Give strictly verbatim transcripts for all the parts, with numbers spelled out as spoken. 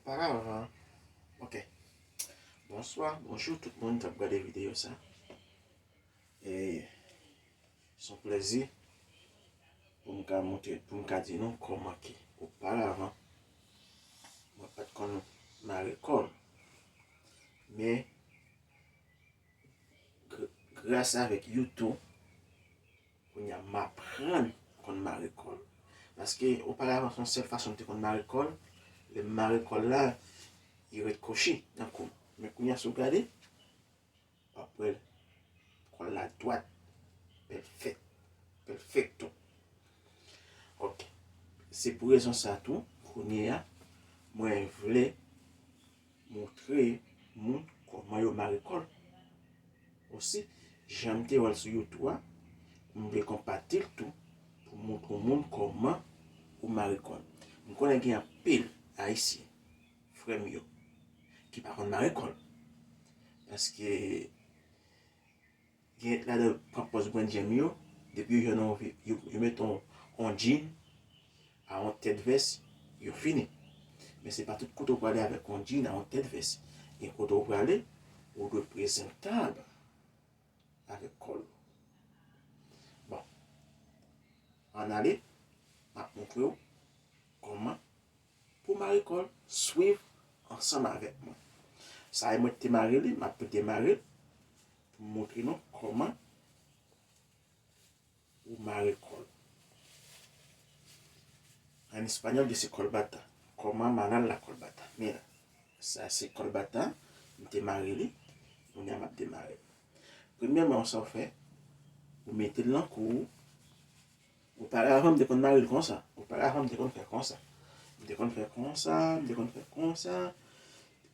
Oparavan, ok. Bonswa, bonjou tout moun k ap gade videyo sa. E se yon plezi pou m ka montre, pou m ka di nou kòman ke oparavan mwen pa t konn mare kòl. Men gr- gras avèk YouTube, kounye a m aprann konn mare kòl. Paske oparavan se yon sèl fason m te konn mare kòl. Lè m mare kòl la, li ret kwochi nan kou m. Men kounye a si w gade, w ap wè l, kòl la dwat, pèfèk, pèfèkto. Ok. Se pou rezon sa tou, kounye a, mwen vle montre moun kòman yo mare kòl. Osi, jan m te wè l sou YouTube a, m vle konpati l tou pou montre moun kòman ou mare kòl. M konnen gen anpil Ayisyen, frè m yo, ki pa konn mare kòl. Paske gen ladan pran pòz brenn djenm yo, depi yo jwenn yon vi- yo, yo met yon, yon djin a yon tèt vès, yo fini. Men se pa tout kote w prale avèk yon djin a yon tèt vès. Gen kote w prale, ou dwe prezantab avèk kòl ou. Bon, ann ale, m ap montre w kòman pou mare kòl, swiv ansanm avèk mwen. Sa e mwen te mare li, m ap demare l pou m montre nou kòman ou mare kòl. An espanyòl, dice corbata. Kòman marar la corbata. Mira, sa se kòlbata, m te mare li, kounye a m ap demare l. Premyèman, sa w fè, ou mete l nan kou w. Oparavan, m te konn mare l konsa. Oparavan, m te konn fè konsa. M te konn fè konsa, m te konn fè konsa.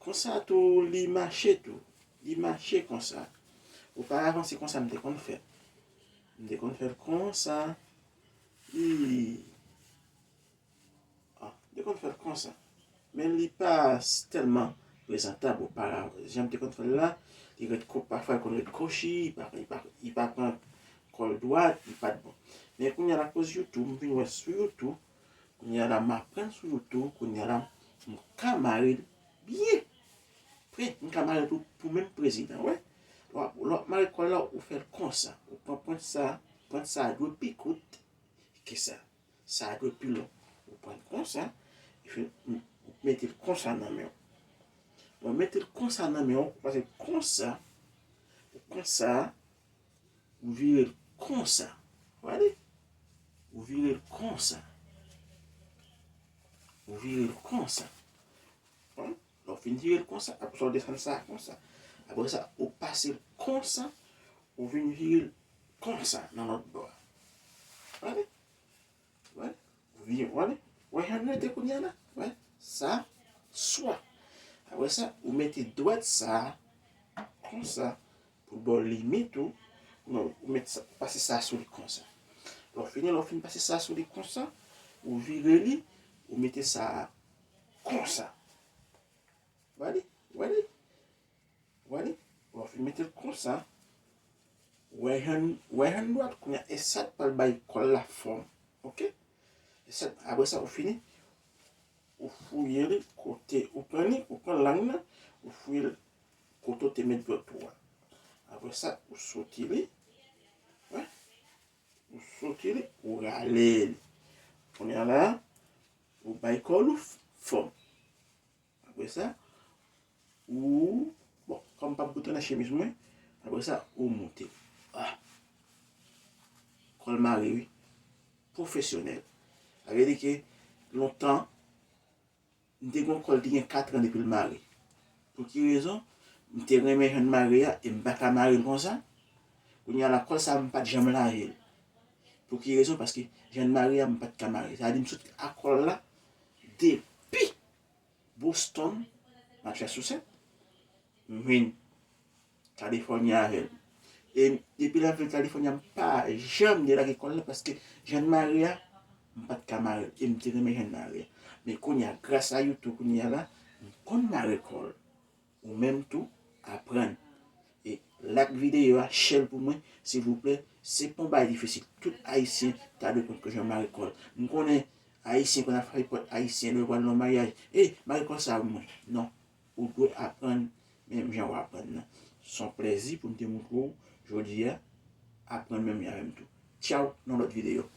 Konsa tou, li mache tou. Li mache konsa. Oparavan, se konsa m te konn fè. M te konn fè l konsa. Li, ah, m te konn fè l konsa. Men li pa s- tèlman prezantab oparavan. Jan m te konn fè l la, li ret ko- pafwa li konn ret kwochi, li pa, li pa, li pa pran kòl dwat, li pa t bon. Men kounye a la, akoz YouTube, m vin wè sou YouTube, kounye a la, m aprann sou YouTube, kounye a la, m ka mare l byen. Pre, m ka mare l pou, pou menm prezidan, wè. Lè w ap, lè w ap mare kòl la, ou fè l konsa. Ou pran pwent sa, pwent sa a dwe pi kout ke sa. Sa a dwe pi long. Ou pran l konsa, epi ou mete l konsa nan men w. Lè w mete l konsa nan men w, ou pase l konsa, ou konsa, ou vire l konsa. Gade? Ou vire l konsa. Ou vire l konsa. Bon, lè w fin vire l konsa, apre sa w desann sa a konsa. Apre sa, ou pase l konsa, ou vin vire l konsa nan lòt bò a. Gade? Wè, ou vin, wè, wè jan l rete kounye a la, wè, sa, swa. Apre sa, ou mete dwèt sa a, konsa, pou bò limit ou, non, ou mete sa, pase sa sou li konsa. Lè w fini, lè w fin pase sa sou li konsa, ou vire li, ou mete sa konsa. Wè li, wè li. Wè li? Lè w fin mete l konsa, wè jan, wè jan dwat kounye a, e sa k pral bay kòl la fòm. Ok? E sa, apre sa, ou fini, ou fouye li kote, ou pran li, ou pran lang nan, ou fouye l kote w te met dwèt ou a. Apre sa, ou soti li, wè, ou soti li, ou rale li. Kounye a la, ou bay kòl ou f- fòm. Apre sa, ou, bon, kòm m p ap boutonnen chemiz mwen, apre sa, ou moute. Ah. Kòl mare, wi. Pwofesyonèl. Sa vle di ke lontan, m te gen yon kòl ki gen kat an depi l mare. Pou ki rezon? M te renmen jan l mare a e m pa ka mare l konsa. Kounye a la, kòl sa a, m pa t janm lave l. Pou ki rezon? Paske jan l mare a, m pa t ka mare. Sa vle di, m sot ak kòl la depi Boston, Massachusetts, m vin California avè l. E depi lè m vin California, m pa janm delage kòl la paske jan l mare a, m pa t ka mare l. E m te renmen jan l mare a. Men kounye a, gras a YouTube, kounye a la, m konn mare kòl. Ou menm tou, aprann. E like videyo a, share l pou mwen, silvouplè. Se pa yon bagay difisil. Tout Ayisyen ta dwe konn kijan mare kòl. M konnen Ayisyen konn ap fè pòt ayisyen lè yo pral nan maryaj. E, mari konsa mwen. Non. Ou dwe aprann menm jan w aprann nan. Se yon plèzi pou m te montre w jodi a. Aprann menm jan avè m tou. Tchaw, nan lòt videyo.